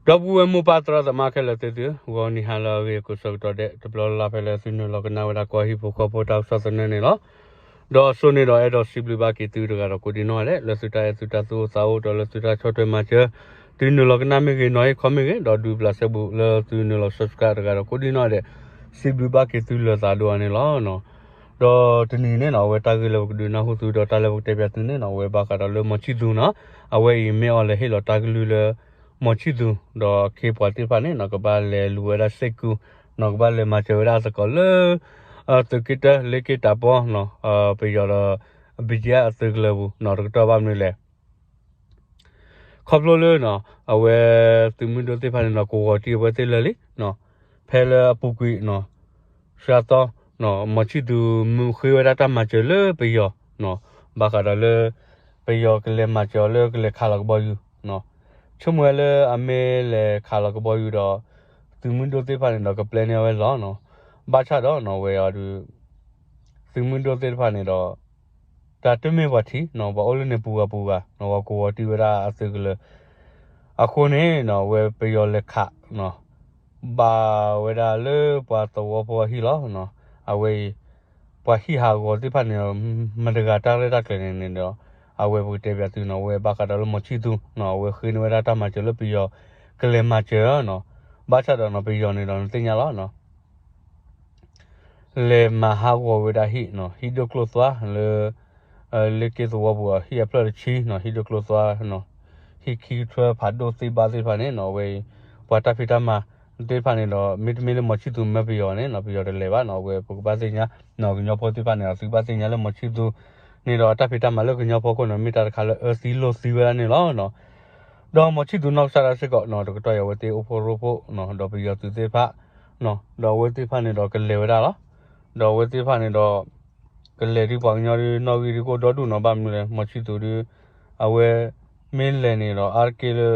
ဒီပုၢ်ဝဲၢ်မိၢ်ပၢ်သရၣ်သမါခဲလၢာ်သ့ၣ်သုဧၢ, ဂီၤနံၤဟါလၢအဂ့ၤ ကိးဆၢကတီၢ်ဒဲး တဘျီလၢ်လၢ်ဖဲလၢသုနုာ်လီၤကနၣ်ဝဲဒၣ်ကီၢ်ဟံၣ်ဖိဃီဖိတၢ်ကစီၣ်သနၢၣ်န့ၣ်လီၤ. ဒီးအစိန့ၣ်ဒီးအဲၣ်ဒိးစံးဘျုးဘၣ်က့ၤသုတဂၤဒီးကိးဒံနီၢ်ဒဲး လၢသုတၢ်အဲၣ်သုတၢ်သူၣ်အိၣ်သးအိၣ်ဒီးလၢသုတၢ်ဆီၣ်ထွဲမၤစၢၤ, သုနုာ်လီၤကနၣ်မ့ၢ်ဂ့ၤ နီၢ်ဟ့ၣ်ခီမ့ၢ်ဂ့ၤ ဒီးဒုးပျၢ်စဲဘူးလၢသုနုာ်လီၤ subscribe တဂၤဒီးကိးဒံနီၢ်ဒဲး, စံးဘျုးဘၣ်က့ၤသုလၢာ်သးဒိၣ်အါန့ၣ်လီၤ. ဒီးတနံၤန့ၣ်နီၢ် အဝဲတၢ်ဂ့ၢ်လၢပကဒုးနၢ်ဟူသုဒီးတၢ်လၢပကတဲပၠးသုန့ၣ်နီၢ် အဝဲဘၣ်ဃးဒီးလၢမီၤဆံၣ်သူနီၢ်, အဝဲအံၤမ့ၢ်အီၤလဲၤဟ့ၣ်လီၤတၢ်ကလုၢ်လၢ မီၤဆံၣ်သူ ဒီးအခ့အပှၤသ့ၣ်တဖၣ်န့ၣ်နီၢ် ကဘၣ်လဲၤလူၤဝဲဒၣ်စ့ၢ်ကီးနီၢ် ကဘၣ်လဲၤမၤစၢၤဝဲဒၣ်အသကိးလၢ သုးက့တၢ လ့က့တၢ်ပီနီၢ် ပယီၤဒီး BGF အသုးကလၢၤပူၤနီၢ် တကတီၢ်ဘၣ်မနုၤလဲၣ် ခီဖျိလၢနီၢ် အဝဲသုးမုၢ်ဒိၣ်သ့ၣ်တဖၣ်န့ၣ်ဒီး ကဝီၤတံၢ်အဝဲသ့ၣ်လၢာ်လံနီၢ်, ဖဲလၢအပူၤကွံာ်နီၢ် သၢသီနီၢ် မီၤဆံၣ်သူမ့ၢ်ဃ့ဝဲဒၣ်တၢ်မၤစၢၤလၢပယီၤနီၢ်, ဘၣ်ဃးဒီးလၢ ပယီၤကလဲၤမၤစၢၤအီၤလၢကလဲၤခးလီၤကဘီယူၤနီၢ်, ဆိကမိၣ်ဝဲလၢအမ့ၢ်လဲၤခးလီၤကဘီယူၤဒီး သုးမုၢ်ဒိၣ်သ့ၣ်တဖၣ်န့ၣ်ဒီးကပျဲန့ၢ်အဝဲလီၤနီၢ်, ဘၣ်ဆၣ်ဒီးနီၢ် အဝဲအီၤဒုး သုးမုၢ်ဒိၣ်သ့ၣ်တဖၣ်န့ၣ်ဒီး တၢ်တမ့ၢ်ပှၤထံးနီၢ် ပှၤအိၣ်လၢန့ၣ်ပူၤဂၤပူၤဂၤနီၢ် ပှၤကဝီၤတံၢ်ဝဲဒၣ်အသုးကလၢၤ, အဃိန့ၣ်နီၢ် အဝဲပယီၤလဲၤခးနီၢ် ဘၣ်ဝဲဒၣ်လၢပှၤသဝီဖိအဟံၣ်လီၤနီၢ်, အဝဲအံၤ ပှၤဟံၣ်ဟးဂီၤသ့ၣ်တဖၣ်န့ၣ်ဒီး မတၤတဂၤတၢ်ရဲၣ်တၢ်ကျဲၤန့ၣ်န့ၣ်ဒီး အဝဲပကတဲပၠးသုနီၢ် အဝဲဘၣ်ဃးဒီးလၢမီၤဆံၣ်သူနီၢ် အဝဲဃ့န့ၢ်ဝဲဒၣ်တၢ်မၤစၢၤလၢပယီၤကလဲၤမၤစၢၤနီၢ်, ဘၣ်ဆၣ်ဒီးနီၢ် ပယီၤန့ၣ်ဒီးနသ့ၣ်ညါလီၤနီၢ် လဲၤမၤဟးဂီၤဝဲဒၣ်ဟံၣ်နီၢ် ဟံၣ်ဒိၣ်ကျိၣ်သွါလၢ လ့က့သဝီပူၤ ဟံၣ်အဖျၢၣ်တဆံနီၢ် ဟံၣ်ဒိၣ်ကျိၣ်သွါနီၢ် ဟံၣ်ခံကထွဲဖးဒိၣ်သ့ၣ်ဘၣ်သ့ၣ်တဖၣ်န့ၣ်နီၢ် အဝဲအံၤ ပှၤတၢ်ဖံးတၢ်မၤသ့ၣ်တဖၣ်န့ၣ်ဒီး မ့တမ့ၢ်လၢမီၤဆံၣ်သူမၢပယီၤန့ၣ်နီၢ် ပယီၤတလဲၤဘၣ်နီၢ် အဝဲပကဘၣ်သ့ၣ်ညါနီၢ် ကညီဖိသ့ၣ်တဖၣ်န့ၣ်ဒီး သုကဘၣ်သ့ၣ်ညါလၢမီၤဆံၣ်သူန့ၣ်ဒီး တၢ်ဖံးတၢ်မၤလၢကညီဖိအဃိန့ၣ် မ့ၢ်တၢ်တခါလၢအၢသံလိာ်သံဝဲဒၣ်န့ၣ်လီၤနီၢ်. ဒီးမီၤဆံၣ်သူနီၢ်ကစၢ်ဒၣ်စ့ၢ်ကီးနီၢ် တကတီၢ်အံၤအဝဲသ့ၣ်အိၣ်ဖှိၣ်ရိဖှိၣ်နီၢ် ဒီးပယီၤသုးသ့ၣ်တဖၣ်နီၢ် ဒီးအဝဲသ့ၣ်တဖၣ်န့ၣ်ဒီးကလဲၤဝဲဒၣ်လီၤ. ဒီးအဝဲသ့ၣ်တဖၣ်န့ၣ်ဒီး ကလဲၤဒုးပှၤကညီဒုးနီၣ်ဂံၢ်ဒုးကအိၣ်ဒီဒူၣ်နီၢ် ဘၣ်မနုၤလဲၣ် မီၤဆံၣ်သူဒုး အဝဲ မ့ၢ်လဲၤန့ၣ်ဒီး အါတက့ၢ်လၢ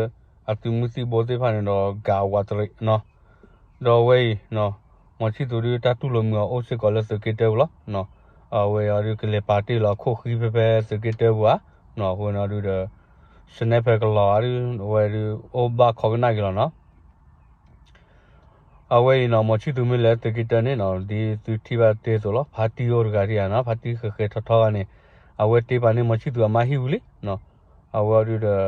အသုးမုၢ်သံၣ်ဘိသ့ၣ်တဖၣ်န့ၣ်ဒီး ကးဝးတရံးနီၢ် ဒီးအဝဲအံၤ မီၤဆံၣ်သူဒုးတၢ်တူၢ်လိာ်မုာ်အီၤအိၣ်စ့ၢ်ကီးလၢသုးက့တၢပူၤလီၤ. အဝဲအံၤဒုးကလဲၤပာ်တ့ၢ်လီၤအခိၣ်ဃံဖဲဖဲသုးက့တၢပူၤဧါ အဃိန့ၣ်ဒုးဒီး sniper ကလီၤဧါဒုး အဝဲဒုးအိၣ်ဘၣ်ခိးကနၣ်က့ၤလီၤနီၢ်. အဝဲအံၤနီၢ် မီၤဆံၣ်သူမ့ၢ်လဲၤသုးက့တၢန့ၣ်နီၢ် ဒ်သုထံၣ်ဘၣ်တ့ၢ်အသိးလီၤ ဖါတံၢ်အိၣ်တဂၤဒံးဧါနီၢ် ဖါတံၢ်ဃဲၤဃဲၤထီထီဂၤန့ၣ် အဝဲတ့ပာ်န့ၢ်မီၤဆံၣ်သူအမါဟံၣ်ဝံၤလံနီၢ်. အဝဲအံၤဒုးဒီး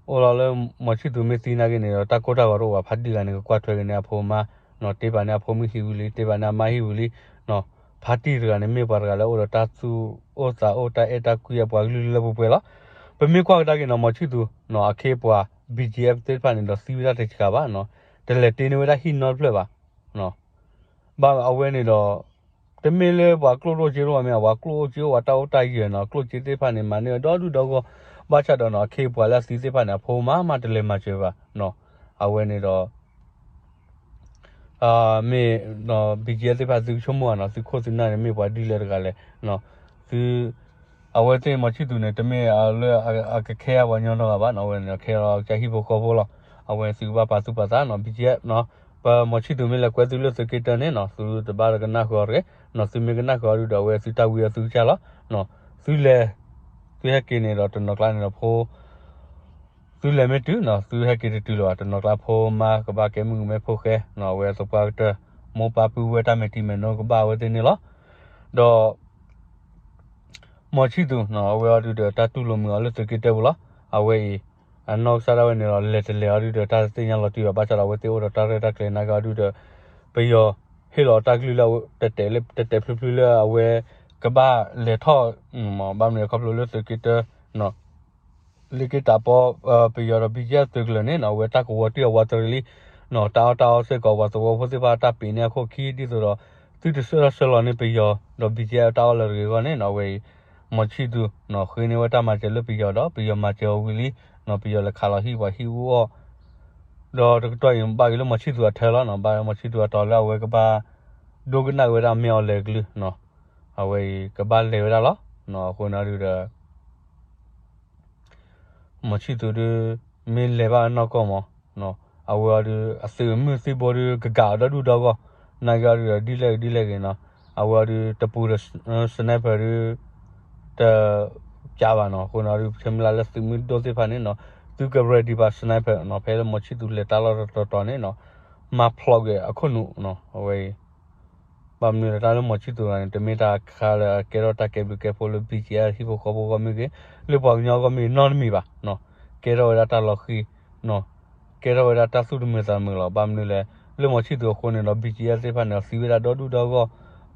အိၣ်လီၤလၢမီၤဆံၣ်သူမ့ၢ်သံနာ်က့န့ၣ်ဒီး တၢ်ကိၢ်တၢ်ဂီၤတအိၣ်ဘၣ် ဖါတံၢ်တဂၤန့ၣ် ကကွၢ်ထွဲက့ၤန့ၢ်အဖိအမါနီၢ် တ့ပာ်န့ၢ်အဖိမုၣ်ဟံၣ်ဝံၤလံ တ့ပာ်န့ၢ်အမါဟံၣ်ဝံၤလံနီၢ်. ဖါတံၢ်တဂၤန့ၣ် မ့ၢ်ပှၤတဂၤလၢအိၣ်ဒီးတၢ်သူၣ်အိၣ်သးအိၣ် တၢ်အဲၣ်တၢ်ကွံအပှၤကလုာ်လၢလၢပှဲၤပှဲၤလီၤ. ပမ့ၢ်ကွၢ်ကဒါက့ၤနီၢ် မီၤဆံၣ်သူနီၢ် အခ့အပှၤ BGF သ့ၣ်တဖၣ်န့ၣ်ဒီးသံဝဲဒၣ်တဆံးဘၣ်နီၢ် တလဲၤတ့န့ၢ်ဝဲဒၣ်ဟံၣ်နီတဖျၢၣ်ဘၣ် ဘၣ်အဝဲန့ၣ်ဒီး တမ့ၢ်လၢပှၤကျိၣ်ဒိၣ်စ့ဒိၣ်ဘၣ် မ့ၢ်ပှၤကျိၣ်အိၣ်စ့အိၣ် ပှၤတၢ်အိၣ်တၢ်ယၢၤနီၢ် ကျိၣ်စ့သ့ၣ်တဖၣ်န့ၣ် မၤန့ၢ်ဝဲဒီဒူၣ်ဒီဂီၢ် ဘၣ်ဆၣ်ဒီးနီၢ် အခ့အပှၤလၢအသံသ့ၣ်တဖၣ်န့ၣ် အဖိမါမးတလဲၤမၤစၢၤဘၣ်နီၢ် အဝဲန့ၣ်ဒီး မ့ၢ် BGF သ့ၣ်တဖၣ်သုကဆိကမိၣ်ဘၣ်နီၢ် သုခိၣ်သုနၢ်န့ၣ် မ့ၢ်ပှၤဒ်လဲၣ်တဂၤလဲၣ် သု အဝဲသ့ၣ်မီၤဆံၣ်သူန့ၣ် တမ့ၢ်လၢအကခဲအပှၤကညီနီတဂၤဘၣ်နီၢ် အဝဲန့ၣ် ခဲလၢာ်ကစၢ်ဟံၣ်ဖိဃီဖိလီၤ. အဝဲသုကဘၣ်ပာ်သူၣ်ပာ်သးနီၢ် BGF နီၢ် ပမီၤဆံၣ်သူမ့ၢ်လဲၤကွဲသုလၢသုးက့တၢန့ၣ်နီၢ် သုတဘၣ်တကနၣ်ဃုာ်အီၤတဂ့ၤနီၢ် သုမ့ၢ်ကနၣ်ဃုာ်အီၤဒုးဒီး အဝဲသုတၢ်ဝံအီၤသုကစၢ်လီၤ. သုလဲၤ သုဟဲက့ၤန့ၣ်ဒီးတနီၤကျါန့ၣ်ဒီးဖိ သုလဲၤမ့ၢ်တုၤနီၢ် သုဟဲက့ၤတတုၤလၢၤဘၣ် တနီၤကျါဖိမါကဘၣ်ကဲမုၣ်ကမဲဖိဃဲနီၢ် အဝဲသပှၢ်ကတၢၢ် မိၢ်ပၢ်ပုၢ်ဝဲၢ်တၢ်မဲာ်ထံမဲာ်နိကဘၣ်အဝဲသ့ၣ်န့ၣ်လီၤ. ဒီး မီၤဆံၣ်သူနီၢ် အဝဲအီၤဒုးဒီးတၢ်တူၢ်လိာ်မုာ်အီၤလၢသုးက့တၢပူၤလီၤ. အဝဲအံၤ အနီၢ်ကစၢ်ဒၣ်ဝဲန့ၣ်ဒီး လဲၤတလဲၤအီၤဒုးဒီး တၢ်တသ့ၣ်ညါလီၤတံၢ်ဘၣ် ဘၣ်ဆၣ်ဒီးအဝဲသ့ၣ်အိၣ်ဒီးတၢ်ရဲၣ်တၢ်ကျဲၤနာ်က့အီၤဒုးဒီး ပယီၤဟ့ၣ်လီၤတၢ်ကလုၢ်လၢ တဲာ်တဲာ်ဖျုးဖျုးလၢအဝဲ ကဘၣ်လဲၤထီၣ် ဘၣ်မနုၤခီဖျိလၢသုးက့တၢ လ့က့တၢ်ပီ ပယီၤဒီး BGF သုးကလၢၤန့ၣ်နီၢ် အဝဲတၢ်ကဝီၤတံၢ်အဝးတရံးလံနီၢ် တၢ်အီၣ်တၢ်အီစ့ၢ်ကီး ပှၤသဝီဖိသ့ၣ်တဖၣ်တၢ်ပံးန့ၢ်အခိၣ်ခံ ဒ်သိးဒီး သုတဆှၢထီၣ်ဆှၢလီၤန့ၢ်ပယီၤဒီး BGF တၢ်အီၣ်လၢၤတဂ့ၤအဂီၢ်န့ၣ်နီၢ် အဝဲအံၤ မီၤဆံၣ်သူနီၢ် ဃ့န့ၢ်ဝဲတၢ်မၤစၢၤလၢပယီၤဒီး ပယီၤမၤစၢၤအီၤဝံၤလံနီၢ် ပယီၤလဲၤခးလီၤဟံၣ်ပှၤဟံၣ်အူအီၣ် ဒီးတကတီၢ်အံၤ ဘၣ်က့ၤလၢမီၤဆံၣ်သူအထၢလီၤနီၢ် ဘၣ်မီၤဆံၣ်သူအတီၤလၢအဝဲကဘၣ် ဒိကနၣ်က့ၤဝဲဒၣ်မ့ၢ်အီၤလဲၤကလုၢ်နီၢ် အဝဲအံၤကဘၣ်လဲၤဝဲဒၣ်လီၤ. အဃိန့ၣ်ဒုးဒီး မီၤဆံၣ်သူဒုး မ့ၢ်လဲၤဘၣ်နီၢ်ကီၢ်မး အဝဲအီၤဒုး အသုးမုၢ်သံၣ်ဘိဒုး ကကးအီၤဒီဒူၣ်ဒီဂီၢ် နာ်က့အီၤဒုးဒီးဒ်လဲၣ်ဂ့ၤဒ်လဲၣ်ဂ့ၤနီၢ် အဝဲအီၤဒုး တပူၤဒီး sniper ဒုး တ ကးဘၣ်နီၢ် အဃိန့ၣ်ဒုး ပဆၢမုၢ်လၢ်လၢသုးမုၢ်ဒိၣ်သ့ၣ်တဖၣ်န့ၣ်နီၢ် သုက ready ဘၣ် sniper နီၤ, ဖဲလၢမီၤဆံၣ်သူးလဲၤတၢ်လီၢ်တတီၤတီၤန့ၣ်နီၤ, မၤဖျိးကွံာ်အခိၣ်နူာ်နီၤ, အဝဲအံၤ ဘၣ်မနုၤလဲၣ် တၢ်လၢမီၤဆံၣ်သူးန့ၣ် တမ့ၢ်တၢ်ခါလၢအကဲထီၣ်တၢ်ကဲဘျုးကဲဖှိၣ်လၢ B G F ဟံၣ်ဖိဃီဖိအဂီၢ်မ့ၢ်ဂ့ၤ, လၢပှၤကညီအဂီၢ်မ့ၢ်ဂ့ၤ နီတမံၤဘၣ်နီၤ, ကဲထီၣ်ဝဲဒၣ်တၢ်လီၤဃံၤနီၤ, ကဲထီၣ်ဝဲဒၣ်တၢ်သူၣ်တမုာ်သးတမုာ်လီၤ. ဘၣ်မနုၤလဲၣ်, လၢမီၤဆံၣ်သူးအဃိန့ၣ်ဒီး B G F သ့ၣ်တဖၣ်န့ၣ်ဒီး သံဝဲဒၣ်ဒီဒူၣ်ဒီဂီၢ်,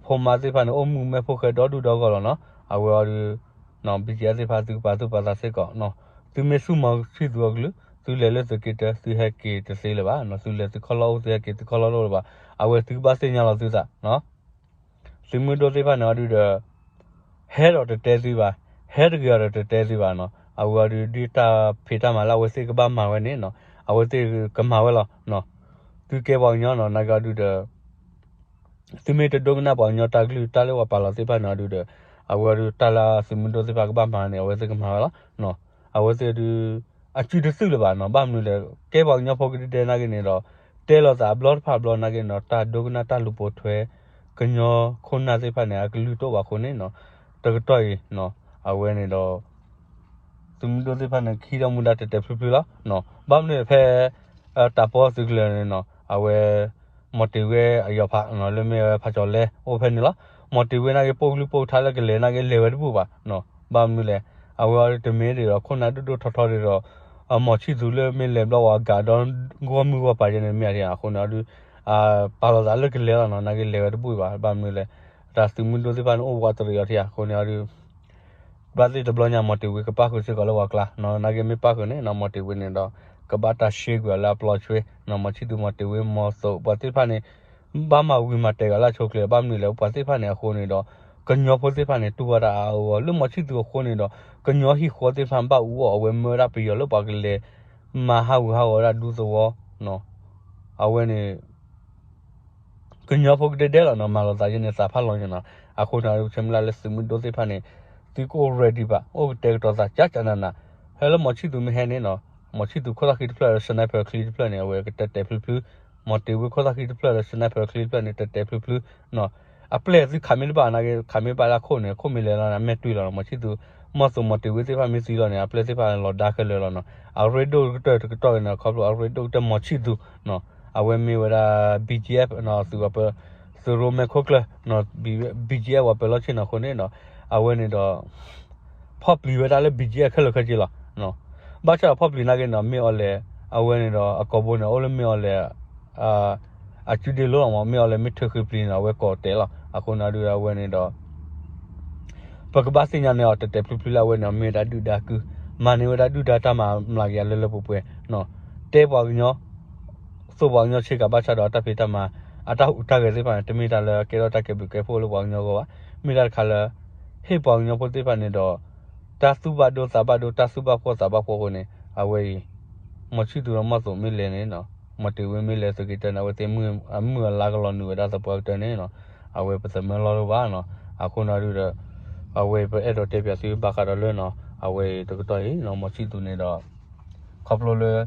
ဖိမါသ့ၣ်တဖၣ်န့ၣ် အိၣ်မူမဲာ်ဖိဃဲဒီဒူၣ်ဒီဂီၢ်လီၤနီၤ. အဝဲအံၤဒီး B G F သ့ၣ်တဖၣ် သုကပာ်သူၣ်ပာ်သးစ့ၢ်ကီးနီၤ, သုမ့ၢ်ဆူၣ်မီၤဆံၣ်သူးအကလုာ် သုလဲၤလၢသုးက့တၢ သုဟဲက့ၤတသ့လၢၤဘၣ်နီၤ, သုလဲၤသုခီၣ်လီၢ်အိၣ် သုဟဲက့ၤသုခီၣ်လီၢ်အိၣ်လၢၤဘၣ်. အဝဲသုကဘၣ်သ့ၣ်ညါလီၤသုသးနီၤ. သုးမုၢ်ဒိၣ်သ့ၣ်တဖၣ်န့ၣ်အီၤဒုဒီး ဟဲဒီးတတဲသုဘၣ်, ဟဲတဂ့ၤအီၤဒီးတတဲသုဘၣ်နီၤ. အဝဲအံၤဒု ဒ်တၢ်ဖံးတၢ်မၤလၢအဝဲသ့ၣ်ကဘၣ်မၤဝဲန့ၣ်နီၤ, အဝဲသ့ၣ်ကမၤဝဲလီၤနီၤ. သုကဲပှၤကညီနီၤ, နာ်က့အီၤဒုဒီး သုမ့ၢ်တဒိကနၣ်ပှၤကညီတၢ်ကလုၢ်တၢ်လၢပှၤပာ်လီၤသ့ၣ်တဖၣ်န့ၣ်အီၤဒုဒီး အဝဲအံၤဒု တၢ်လၢသုးမုၢ်ဒိၣ်သ့ၣ်တဖၣ်ကဘၣ်မၤန့ၣ် အဝဲသ့ၣ်ကမၤဝဲလီၤ. အဝဲသ့ၣ်ဒု အစုတသုၣ်လၢၤဘၣ်နီၤ. ဘၣ်မနုၤလဲၣ် ကဲပှၤကညီဖိကဒဲဒဲနာ်က့န့ၣ်ဒီး တဲလိာ်သးအဘျီတဖၣ်အဘျီနာ်က့န့ၣ်ဒီး တၢ်ဒိကနၣ်တၢ်လူၤပိာ်ထွဲ ကညီခိၣ်နၢ်သ့ၣ်တဖၣ်န့ၣ် အကလုၢ်တအိၣ်ဘၣ်အဃိန့ၣ်နီၤ, တကတီၢ်အံၤနီၤ အဝဲန့ၣ်ဒီး သုးမုၢ်ဒိၣ်သ့ၣ်တဖၣ်န့ၣ် ကဟံးထီၣ်မူဒါတဲာ်တဲာ်ဖျုဖျုလီၤ. ဘၣ်မနုၤလဲၣ်ဖဲ တၢ်ပီသုးကလၢၤန့ၣ်နီၤ, အဝဲ မီၤတ့ၤဝ့အယီၤဖး လၢမ့ၢ်ဝဲဖးကၠီၤလဲအိၣ်ဖဲန့ၣ်လီၤ. မီၤတ့ၤဝ့နာ်က့ ပိာ်ကလုၢ်ပိာ်ကထါလၢကလဲၤနာ်က့ လဲၤဝဲတဘူၣ်ဘၣ်နီၤ. ဘၣ်မနုၤလဲၣ်, အဝဲအံၤတမ့ၢ်ဒ်ဒီး ခိၣ်နၢ်ဒိၣ်ဒိၣ်ထီထီဒ်ဒီး မီၤဆံၣ်သူးလၢမ့ၢ်လဲၤဘျီဝဲအဂၤဒီး ဂီၢ်မုၢ်ဂီၢ်ပၤယဲန့ၣ်မ့ၢ်ဧါထံဧါ အဃိန့ၣ်အီၤဒု ပာ်လီၤသးလၢကလဲၤလီၤနီၤ, နာ်က့လဲၤဝဲတဘူၣ်ဘၣ်. ဘၣ်မနုၤလဲၣ်, တၢ်သုးမုၢ်ဒိၣ်သ့ၣ်တဖၣ်န့ၣ်အိၣ်ဝးတရံးအီၤထံဧါ အဃိန့ၣ်အီၤဒု ဘၣ်သ့ၣ်တဘျီညါ မီၤတ့ၤဝ့ကပၣ်ဃုာ်စ့ၢ်ကီးလၢပှၤကျါနီၤ, နာ်က့မ့ၢ်ပၣ်ဃုာ်န့ၣ်နီၤ မီၤတ့ၤဝ့န့ၣ်ဒီး ကဘၣ်တၢ်ရှဲကွံာ်အီၤလၢအပျီဆွ့နီၤ, မီၤဆံၣ်သူး မီၤတ့ၤဝ့ မီၤသိး ပှၤသ့ၣ်တဖၣ်န့ၣ် ဘၣ်မၤဝံၤမၤတဲာ်ဂၤလၢအဆိအချ့ ဘၣ်မနုၤလဲၣ် ပှၤသ့ၣ်တဖၣ်န့ၣ်အဃိန့ၣ်ဒီး ကညီဖိသ့ၣ်တဖၣ်န့ၣ် တူၢ်ဘၣ်တၢ်အါအါဂီၢ်ဂီၢ် လၢမီၤဆံၣ်သူးအဃိန့ၣ်ဒီး ကညီဟံၣ်ဃီသ့ၣ်တဖၣ်ဘၣ်အူအီၣ် အဝဲမၢဝဲဒၣ်ပယီၤလၢပှၤကလဲၤ မၤဟးဂူာ်ဟးဂီၤဝဲဒၣ်ဒူသဝီနီၤ, အဝဲန့ၣ် ကညီဖိကဒဲဒဲလီၤနီၤ, မၤလိာ်သးယဲန့ၣ် သးဖးလီၤန့ၣ်နီၤ, အဃိန့ၣ် ဆၢမုၢ်လၢ်လၢသုးမုၢ်ဒိၣ်သ့ၣ်တဖၣ်န့ၣ် သုကအိၣ် ready ဘၣ် အိၣ်ကတဲာ်ကတီၤသးကၠးကၠးနးနး, ဖဲလၢမီၤဆံၣ်သူးမ့ၢ်ဟဲန့ၣ်နီၤ, မီၤဆံၣ်သူးခိၣ်သၣ်ဃံတဖျၢၣ်လၢ sniper ချံတဖျၢၣ်န့ၣ် အဝဲကတဲာ်တဲာ်ဖျုဖျု, မီၤတ့ၤဝ့ခိၣ်သၣ်ဃံတဖျၢၣ်လၢ sniper ချံတဖျၢၣ်န့ၣ် တဲာ်တဲာ်ဖျုဖျုနီၤ, အပျဲၢ်သုခးမ့ၢ်တဘၣ်နာ်က့ ခးမ့ၢ်ဘၣ်လၢအခိၣ်န့ၣ် ခိၣ်မ့ၢ်လဲၤလီၤန့ၣ် အမဲာ်တွံၢ်လီၤနီၤ, မီၤဆံၣ်သူး မီၤသိးမီၤတ့ၤဝ့သ့ၣ်တဖၣ်မ့ၢ်သံလီၤန့ၣ် အပျဲၢ်သ့ၣ်တဖၣ်လီၤဒါခဲလၢာ်လီၤနီၤ, အရ့ဒိၣ်ကတၢၢ်တကတီၢ်န့ၣ် ခီဖျိအရ့ဒိၣ်ကတၢၢ်မီၤဆံၣ်သူးနီၤ, အဝဲမ့ၢ်ဝဲဒၣ် B G F နီၤ, သုး သုးရိၣ်မဲာ်ခိၣ်ကျၢၢ်နီၤ, B- BGF ပှၤပၢၤလီၢ်ဆ့ၣ်နီၤအဃိန့ၣ်နီၤ, အဝဲန့ၣ်ဒီး ဖီၣ်ပျံၤဝဲဒၣ်လၢ BGF ခဲလၢာ်ခဲဆ့လီၤ. ဘၣ်ဆၣ်ဒီးဖီၣ်ပျံၤနာ်က့နီၤ မ့ၢ်အီၤလဲၣ်, အဝဲန့ၣ်ဒီး အကိာ်ဘိန့ၣ် အိၣ်လၢမ့ၢ်အီၤလဲၣ် အစုဒ့လိလီၤမး, မ့ၢ်အီၤလဲၣ် မ့ၢ်ထုးဃ့ပျံၤန့ၣ် အဝဲကိးတဲာ်လီၤ. အဃိန့ၣ်ဒုး အဝဲန့ၣ်ဒီး ပကဘၣ်သ့ၣ်ညါန့ၢ်အီၤ တဲာ်တဲာ်ဖျုဖျုလၢအဝဲန့ၣ် မ့ၢ်ဝဲဒၣ်ဒုၣ်ဒါကုၢ်, မၤန့ၢ်ဝဲဒၣ်ဒုၣ်ဒါတၢ်မၤမျးကယၤလၢလၢပှဲၤပှဲၤနီၤ, တဲပှၤကညီ သိးပှၤကညီဆ့ကၤ ဘၣ်ဆၣ်ဒီးအတၢ်ဖံးတၢ်မၤ အတၢ်ဟူးတၢ်ဂဲၤသ့ၣ်တဖၣ်န့ၣ် တမ့ၢ်တၢ်လၢကဲထီၣ်တၢ်ကဲဘျုးကဲဖှိၣ်လၢပှၤကညီအဂီၢ်ဘၣ်. မ့ၢ်တၢ်တခါလၢ ဟ့ၣ်ပှၤကညီဖိသ့ၣ်တဖၣ်န့ၣ်ဒီး တၢ်သူၣ်ဘၣ်ဒိသးဘၣ်ဒိ တၢ်သူၣ်ဘၣ်ဖှီၣ်သးဘၣ်ဖှီၣ်အဃိန့ၣ် အဝဲအံၤ မီၤဆံၣ်သူးဒီးမီၤသိးမ့ၢ်လဲၤန့ၣ်နီၤ, မီၤတ့ၤဝ့မ့ၢ်လဲၤသုးက့တၢန့ၣ် အဝဲသ့ၣ်မုၢ်အလါကလီၤနုာ်ဝဲဒၣ်သပှၢ်ကတၢၢ်န့ၣ်နီၤ, အဝဲပသမၢလီၢ်တအိၣ်ဘၣ်နီၤ. အဃိန့ၣ်ဒုးဒီး အဝဲပအဲၣ်ဒိးတဲပၠးသုဘၣ်ဃးဒီးလၢနီၤ အဝဲအံၤတကတီၢ်အံၤနီၤ မီၤဆံၣ်သူးန့ၣ်ဒီး ခီဖျိလၢ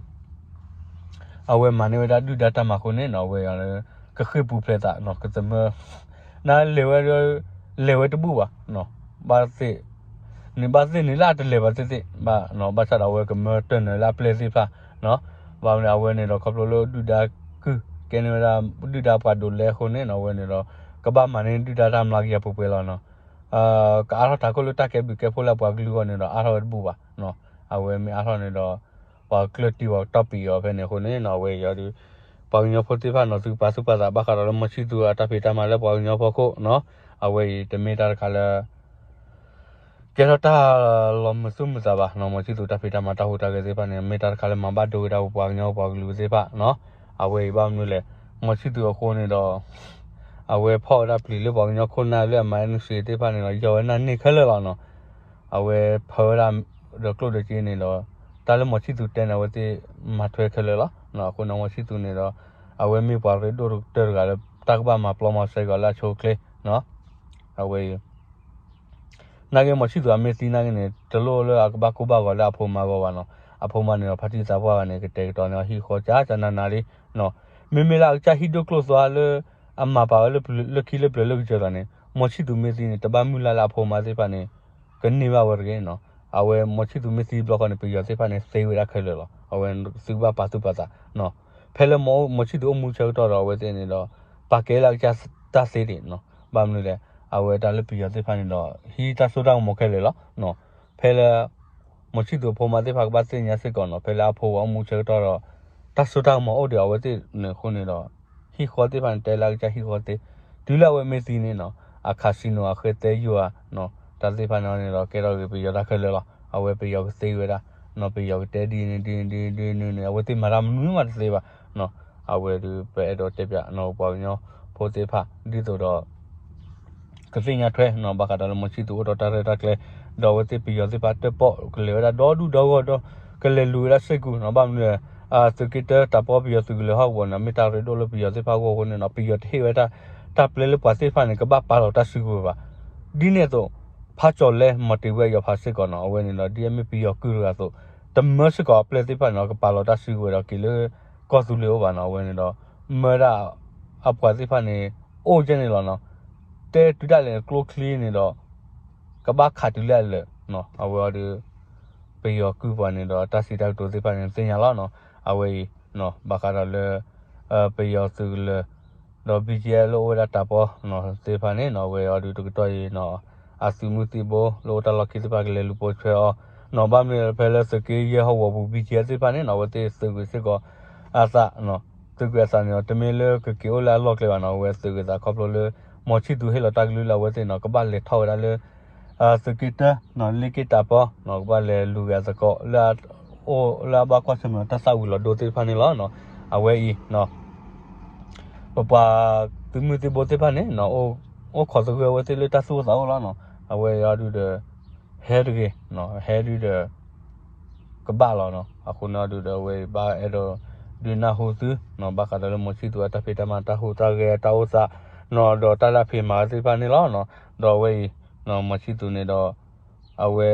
အဝဲမၤန့ၢ်ဝဲဒၣ်ဒုၣ်ဒါတၢ်မၤအဃိန့ၣ်နီၤ အဝဲ ကဃ့ၢ်ပူၤဖျဲးသးနီၤ ကသမၢ နလဲၤဝဲ လဲၤဝဲတဘူၣ်ဘၣ်နီၤ, ဘၣ်သ့ၣ် န့ၣ်ဘၣ်သ့ၣ်န့ၣ်လၢအတလဲၤဘၣ်သ့ၣ်သ့ၣ်ဘၣ်နီၤ, ဘၣ်ဆၣ်ဒီးအဝဲကမၢတၢၢ်နၢၤလၢအပျဲၢ်သ့ၣ်တဖၣ်နီၤ, ဘၣ်မနုၤအဝဲန့ၣ်ဒီးခီဖျိလၢဒုၣ်ဒါကုၢ် ကဲန့ၢ်ဝဲဒၣ်ဒုၣ်ဒါပှၤဒိးလဲအဃိန့ၣ်နီၤ အဝဲန့ၣ်ဒီး ကဘၣ်မၤန့ၢ်ဒုၣ်ဒါတၢ်မျးကယၤပှဲၤပှဲၤလီၤနီၤ. ကအါထီၣ်တၢ်ခိၣ်လၢတၢ်ကဲဘျုးကဲဖှိၣ်လၢအပှၤကလုာ်အဂီၢ်န့ၣ်ဒီး အါထီၣ်ဝဲတဘူၣ်ဘၣ်နီၤ, အဝဲမ့ၢ်အါထီၣ်န့ၣ်ဒီး ပှၤကကျၢၢ်တံၢ်ပှၤကတီၢ်ပံၤအီၤဖဲန့ၣ်အဃိန့ၣ်နီၤ အဝဲအံၤအီၤဒုး ပှၤကညီဖိသ့ၣ်တဖၣ်နီၤ သုကပာ်သူၣ်ပာ်သးဘၣ်ဃးဒီးလၢမီၤဆံၣ်သူးအတၢ်ဖံးတၢ်မၤလၢပှၤကညီဖိအခိၣ်နီၤ, အဝဲအံၤတမ့ၢ်တၢ်တခါလၢ ကဲထီၣ်တၢ်လီၤမုာ်သူၣ်မုာ်သးဘၣ်နီၤ, မီၤဆံၣ်သူးတၢ်ဖံးတၢ်မၤတၢ်ဟူးတၢ်ဂဲၤသ့ၣ်တဖၣ်န့ၣ် မ့ၢ်တၢ်တခါလၢမၤဘၣ်ဒိဝဲဒၣ်ပပှၤကညီပပှၤကလုာ်သ့ၣ်တဖၣ်နီၤ, အဝဲအံၤဘၣ်မနုၤလဲၣ်, မီၤဆံၣ်သူးအဃိန့ၣ်ဒီး အဝဲဖီၣ်ဝဲဒၣ်ပျံၤလၢပှၤကညီခိၣ်နၢ်လၢအမၤအဲၣ်နုၢ်စ့သ့ၣ်တဖၣ်န့ၣ်ဒီး ယီၢ်ဝဲနၢ်န့ၢ်ခဲလၢာ်လီၤနီၤ. အဝဲဖၢဝဲဒၣ်ဒီးကျိၣ်ဒီးစ့န့ၣ်ဒီး တၢ်လၢမီၤဆံၣ်သူးတဲန့ၣ် အဝဲသ့ၣ်မၤထွဲခဲလၢာ်လီၤ. အဃိန့ၣ် မီၤဆံၣ်သူးန့ၣ်ဒီး အဝဲမ့ၢ်ပှၤရ့ဒိၣ်တကတၢၢ်တဂၤလၢ တၢ်ကဘၣ်မၤပျီမၤစဲကီးလၢအဆိအချ့နီၤ. အဝဲအံၤ နာ်က့မီၤဆံၣ်သူးအမ့ၢ်သံနာ်က့န့ၣ် တလိၣ်လၢအကဘၣ်ကိၢ်ဘၣ်ဂီၤလၢအဖိမါအဂီၢ်ဘၣ်နီၤ. အဖိမါန့ၣ်ဒီး ဖါတံၢ်သးပှၢ်ဂၤန့ၣ် ကတဲာ်ကတီၤန့ၢ်အဟံၣ်ဃီကၠးကၠးနးနးလံနီၤ. မ့မ့ၢ်လၢအကစၢ်ဟံၣ်ဒိၣ်ကျိၣ်သွါလၢ အမၤပာ်ဝဲလၢခံလၢပျၢၤလၢကစၢၤလီၤန့ၣ် မီၤဆံၣ်သူးမ့ၢ်သံန့ၣ် တဘၣ်မုၢ်လၢ်လၢအဖိမါသ့ၣ်တဖၣ်န့ၣ် ကန့ၢ်ဘၣ်ဝဲတဂ့ၤနီၤ. အဝဲမီၤဆံၣ်သူၤမ့ၢ်သံတဘျီဃီန့ၣ် ပယီၤသ့ၣ်တဖၣ်န့ၣ် သ့ဝဲဒၣ်ခဲလၢာ်လီၤ. အဝဲသုကဘၣ်ပာ်သူၣ်ပာ်သးနီၤ. ဖဲလၢမီၤ မီၤဆံၣ်သူၤအိၣ်မူဆၢကတီၢ်ဒီး အဝဲသ့ၣ်န့ၣ်ဒီး ပာ်ကဲလၢအကစၢ်တၢ်သ့ဒံးနီၤ. ဘၣ်မနုၤလဲၣ်, အဝဲတၢ်လၢပယီၤသ့ၣ်တဖၣ်န့ၣ်ဒီး ဟံးတၢ်စိတၢ်ကမီၤခဲလၢာ်လီၤ. ဖဲလၢ မီၤဆံၣ်သူၤအဖိမါသ့ၣ်တဖၣ်ကဘၣ်သ့ၣ်ညါစ့ၢ်ကီးနီၤ, ဖဲလၢအဖိဝဲအိၣ်မူဆၢကတီၢ်ဒီး တၢ်စိတၢ်ကမီၤအိၣ်ဒီးအဝဲသ့ၣ်န့ၣ်အဃိန့ၣ်ဒီး ဟံၣ်ဃီသ့ၣ်တဖၣ်န့ၣ် တဲလၢအကစၢ်ဟံၣ်ဃီသ့, တုၤလၢအဝဲမ့ၢ်သံန့ၣ်နီၤ, အcasino အဃဲသဲယိာ်ဧါနီၤ, တၢ်သ့ၣ်တဖၣ်န့ၣ်န့ၣ်ဒီး ကဲထီၣ်က့ၤပယီၤတၢ်ခဲလၢာ်လီၤ. အဝဲပယီၤကသ့ဝဲဒၣ်နီၤ, ပယီၤကတဲဒ်န့ၣ်ဒ်န့ၣ်ဒ်န့ၣ်ဒ်န့ၣ် အဝဲသ့ၣ်မၤတၢ်မနုၤမးတသ့ဘၣ်နီၤ. အဝဲဒုးပအဲၣ်ဒိးတဲပၠးနီၤ ပှၤကညီဖိသ့ၣ်တဖၣ် ဒ်သိးဒီး ကသ့ၣ်ညါထွဲနီၤ, ဘၣ်ဃးဒီးလၢမီၤဆံၣ်သူၤအိၣ်ဒီးတၢ်ရဲၣ်တၢ်ကျဲၤ, ဒီးအဝဲသ့ၣ်ပယီၤသ့ၣ်တဖၣ်တၢၣ်ပီၣ်ကလဲၤဝဲဒၣ်ဒီဒူၣ်ဒီဂီၢ်ဒီး ကလဲၤလူၤဝဲဒၣ်စ့ၢ်ကီးနီၤ. ဘၣ်မနုၤလဲၣ်, သုးက့တၢတၢ်ပီပယီၤသုးကလၢၤဟီၣ်ကဝီၤန့ၣ် မ့ၢ်တၢ်ရ့ဒိၣ်လၢပယီၤသ့ၣ်တဖၣ်အဂီၢ်အဃိန့ၣ်နီၤ, ပယီၤတဟ့ၣ်ဝဲတၢ် တၢ်ပျဲလၢပှၤသ့ၣ်တဖၣ်န့ၣ် ကဘၣ်ပာ်လီၤတၢ်စုကဝဲၤဘၣ်. ဒ်န့ၣ်အသိး ဖးကၠီၤလဲမီၤတ့ၤဝဲအယီၤဖးစ့ၢ်ကီးနီၤ, အဝဲန့ၣ်ဒီး ဒ်အမ့ၢ်ပယီၤကုၢ်တဂၤအသိး တမၢစ့ၢ်ကီးအပျဲၢ်သ့ၣ်တဖၣ်န့ၣ် ကပာ်လီၤတၢ်စုကဝဲၤဒီးက့ၤလၢကီၢ်သူလ့ၤအိၣ်ဘၣ်နီၤ. အဝဲန့ၣ်ဒီး မၢဒၣ်အပှၤသ့ၣ်တဖၣ်န့ၣ် အိၣ်ကဲန့ၣ်လီၤနီၤ. တဲတုၤဒၣ်လဲာ်ကျိချံန့ၣ်ဒီး ကဘၣ်ခးတုၤလၢအလၢာ်နီၤ. အဝဲအီၤဒီး ပယီၤကုၢ်ပှၤန့ၣ်ဒီး တၢ်စံးတၢ်ကတိၤသ့ၣ်တဖၣ်န့ၣ် သ့ၣ်ညါလီၤနီၤ. အဝဲအံၤ ဘၣ်ဃးဒီးလၢ ပယီၤသုးကလၢၤ ဒီး ဘီကၠံအဲ လၢအိၣ်ဝဲဒၣ်တၢ်ပီသ့ၣ်တဖၣ်န့ၣ်နီၤ, အဝဲအီၤဒုးတကတီၢ်အံၤနီၤ, အသုးမုၢ်သံၣ်ဘိလၢအိၣ်တၢ်လီၢ်ခံသ့ၣ်တဖၣ် ကလဲၤလူၤပိာ်ထွဲအီၤနီၤ. ဘၣ်မနုၤဖဲလၢသုးက့ယဲၢ်ဟီၣ်ကဝီၤပူၤ ဘီကၠံအဲ သ့ၣ်တဖၣ်န့ၣ်နီၤ, အဝဲသ့ၣ်သုးကွံာ်စ့ၢ်ကီးအသး သုးကွံာ်အသးန့ၣ်ဒီး တမ့ၢ်လၢကက့ၤအိၣ်လၢအလီၢ်ကျဲဘၣ်နီၤ, အဝဲသုးကွံာ်သးခီဖျိလၢ မီၤဆံၣ်သူၤဟ့ၣ်လီၤတၢ်ကလုၢ်လၢအဝဲသ့ၣ်နီၤ ကဘၣ်လဲၤထီၣ်ဝဲဒၣ်လၢ သုးက့တၢ လ့ၣ်က့တၢ်ပီ ကဘၣ်လဲၤလူၤက့ၤအသကိးလၢ အိၣ်လၢအဘၣ်ကွၢ်ဆၢၣ်မဲာ်ဒီးတၢ်သၣ်ဝံၤလီၤဒိသ့ၣ်တဖၣ်န့ၣ်လီၤ. အဝဲအံၤ ပပှၤသုးမုၢ်သံၣ်ဘိသ့ၣ်တဖၣ်န့ၣ် အိၣ်ခိးသဂၢၢ်ဝဲသ့ၣ်လၢတၢ်သူၣ်အိၣ်သးအိၣ်လီၤ. အဝဲအံၤအီၤဒုးဒီး ဟဲတဂ့ၤ ဟဲဒုးဒီး ကဘၣ်လီၤနီၤ. အဃိန့ၣ်အီၤဒုးဒီး အဝဲအံၤဘၣ်အဲၣ်ဒိးဒုးနၢ်ဟူသုနီၤ, ဘၣ်ဃးဒီးလၢမီၤဆံၣ်သူၤအတၢ်ဖံးတၢ်မၤတၢ်ဟူးတၢ်ဂဲၤတၢ်အိၣ်သးနီၤ, ဒီးတၢ်လၢအဖံးမၤသ့ၣ်တဖၣ်န့ၣ်လီၤ. ဒီးအဝဲအံၤ မီၤဆံၣ်သူၤန့ၣ်ဒီး အဝဲ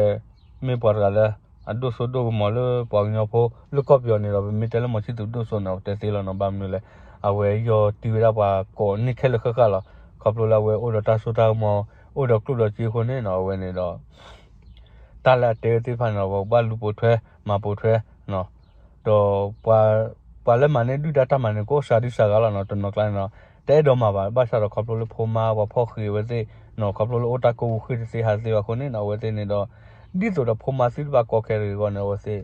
မ့ၢ်ပှၤတဂၤလၢ အဒိၣ်စိဒိၣ်ကမီၤလၢပှၤကညီဖိလၢကီၢ်ပယီၤန့ၣ်ဒီး ပမ့ၢ်တဲလၢမီၤဆံၣ်သူၤဒိၣ်စိန့ၣ် ပတဲသ့လီၤနီၤ. ဘၣ်မနုၤလဲၣ်, အဝဲယီၤတံၢ်ဝဲဒၣ်ပှၤကိးန့ၢ်ခဲလၢာ်ဃၣ်ဃၣ်လီၤ. ခီဖျိလၢအဝဲအိၣ်ဒီးတၢ်စိတၢ်ကမီၤ အိၣ်ဒီးကျိၣ်ဒီးစ့အဃိန့ၣ်နီၤ, အဝဲန့ၣ်ဒီး တၢ်လၢအတဲဝဲသ့ၣ်တဖၣ်န့ၣ်ဒီး ပကဘၣ်လူၤပိာ်ထွဲ မၤပိာ်ထွဲ ဒီး ပှၤလၢမၤန့ၢ်ဒုၣ်ဒါတၢ်မၤန့ၣ် ကအိၣ်စှၤဒုစှၤဂၤလီၤနီၤ. တနီၤကျါန့ၣ်ဒီး တအဲၣ်ဒိးမၤဘၣ်, ဘၣ်ဆၣ်ဒီးခီဖျိလၢဖိမါပှၤဖီၣ်ဃံးအဝဲသ့ၣ်နီၤ, ခီဖျိလၢအိၣ်တၢ်ကိၢ်ပူၤဃ့ၢ်တသ့ဟးတသ့ဘၣ်အဃိန့ၣ်နီၤ, အဝဲသ့ၣ်န့ၣ်ဒီး ဒ်သိးဒီးဖိမါသုတဖၣ်ကီခဲတဂ့ၤအဂီၢ်န့ၣ် အဝဲသ့ၣ်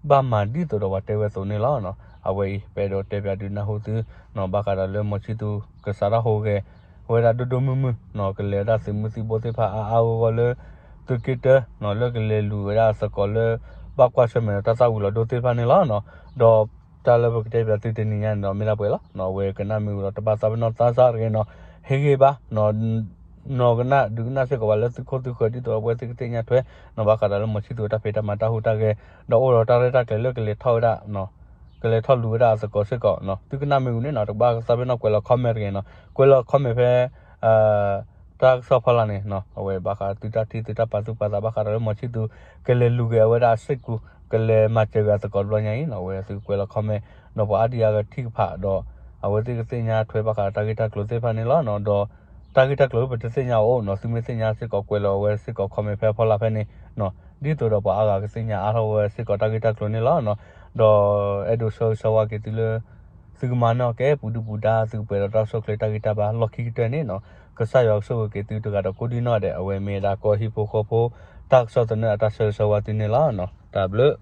ဘၣ်မၤဒ်သိးဒီးပှၤတဲဝဲအသိးန့ၣ်လီၤ. အဝဲအံၤ ပအဲၣ်ဒိးတဲပၠးဒုးနၢ်ဟူသုနီၤ, ဘၣ်ဃးဒီးလၢမီၤဆံၣ်သူၤကစးထီၣ်ဟူးဂဲၤဝဲဒၣ်ဒိၣ်ဒိၣ်မုၢ်မုၢ်နီၤ, ကလဲၤဝဲဒၣ်သုးမုၢ်သံၣ်ဘိသ့ၣ်တဖၣ်အါအါဂီၢ်ဂီၢ်လၢ သုးက့တၢနီၤ, လၢကလဲၤလူၤဝဲဒၣ်သကိးလၢ ဘၣ်ကွၢ်ဆၢၣ်မဲာ်ဒီးတၢ်သၣ်ဝံၤလီၤဒိသ့ၣ်တဖၣ်န့ၣ်လီၤ. ဒီးတၢ်လၢပကတဲပၠးသုတနံၤညါန့ၣ်ဒီး မ့ၢ်ဒၣ်ပှဲၤလီၤ. အဝဲကနၣ်မ့ၢ်ဝံၤဒီး တဘၣ်သးပ့ၤနီၣ်သးစၢ်တဂ့ၤနီၤ, ဟ့ၣ်ဂံၢ်ဘါ နီၢ်ကနၣ်ဒုးကနၣ်စ့ၢ်ကီးဘၣ်လၢသုခိၣ်သုဃၢၤ ဒ်သိးအဝဲသ့ၣ်ကသ့ၣ်ညါထွဲနီၤ, ဘၣ်ဃးဒီးလၢမီၤဆံၣ်သူၤအတၢ်ဖံးတၢ်မၤတၢ်ဟူးတၢ်ဂဲၤ ဒီးအိၣ်ဒီးတၢ်ရဲၣ်တၢ်ကျဲၤလၢကလဲၤထီၣ်ဝဲဒၣ် ကလဲၤထီၣ်လူၤဝဲဒၣ်အသကိးစ့ၢ်ကီးနီၤ. သုကနၣ်မ့ၢ်ဝံၤန့ၣ်နီၤ, တဘၣ်သးပ့ၤနီၣ်ကွဲးလီၤ comment တဂ့ၤနီၤ, ကွဲးလီၤ comment ဖဲ တၢ်ကစီၣ်ဖီလာ်န့ၣ်နီၤ, အဝဲဘၣ်ဃးသုတၢ်ထံၣ်သုတၢ်ပာ်သူၣ်ပာ်သး ဘၣ်ဃးဒီးလၢမီၤဆံၣ်သူၤ ကလဲၤလူၤက့ၤအဝဲဒၣ်အစ့ၢ်ကီး ကလဲၤမၤစၢၤက့ၤအသကိးတဘျီညါအံၤနီၤ, အဝဲသုကွဲးလီၤ comment ဒီးပှၤအါဒံအါဂၤထံၣ်ကဖးဒီး အဝဲသ့ၣ်ကသ့ၣ်ညါထွဲဘၣ်ဃးဒီးတၢ်ဂ့ၢ်တၢ်ကျိၤသ့ၣ်တဖၣ်န့ၣ်လီၤ. ဒီးတၢ်ဂ့ၢ်တၢ်ကျိၤလၢပတသ့ၣ်ညါအအိၣ်နီၤ, သုမ့ၢ်သ့ၣ်ညါစ့ၢ်ကီးကွဲးလီၤအဝဲစ့ၢ်ကီး comment ဖဲအဖီလာ်ဖဲန့ၣ်နီၤ, ဒ်သိးဒီးပှၤအါဂၤကသ့ၣ်ညါအါထီၣ်ဝဲစ့ၢ်ကီးတၢ်ဂ့ၢ်တၢ်ကျိၤန့ၣ်လီၤ. ဒီးအဲၣ်ဒိးဆၢဂ့ၤဆၢဝါက့ၤသုလၢ သုကမၤန့ၢ်အီၤကဲပူၤဒုၣ်ပူၤဒါ သုကပှဲၤဒီးတၢ်အိၣ်ဆူၣ်အိၣ်ချ့တၢ်ဂံၢ်တၢ်ဘါလီၢ်ခံကတၢၢ်န့ၣ်နီၤ, ကစၢ်ယွၤကဆိၣ်ဂ့ၤက့ၤသုတဂၤဒီးကိးဒံနီၢ်ဒဲး, အဝဲမ့ၢ်ဒၣ်ကီၢ်ဟံၣ်ဖိဃီဖိ တၢ်ကစီၣ်သနၢၣ်အတၢ်ဆၢဂ့ၤဆၢဝါသုန့ၣ်လီၤ. တၢ်ဘျုး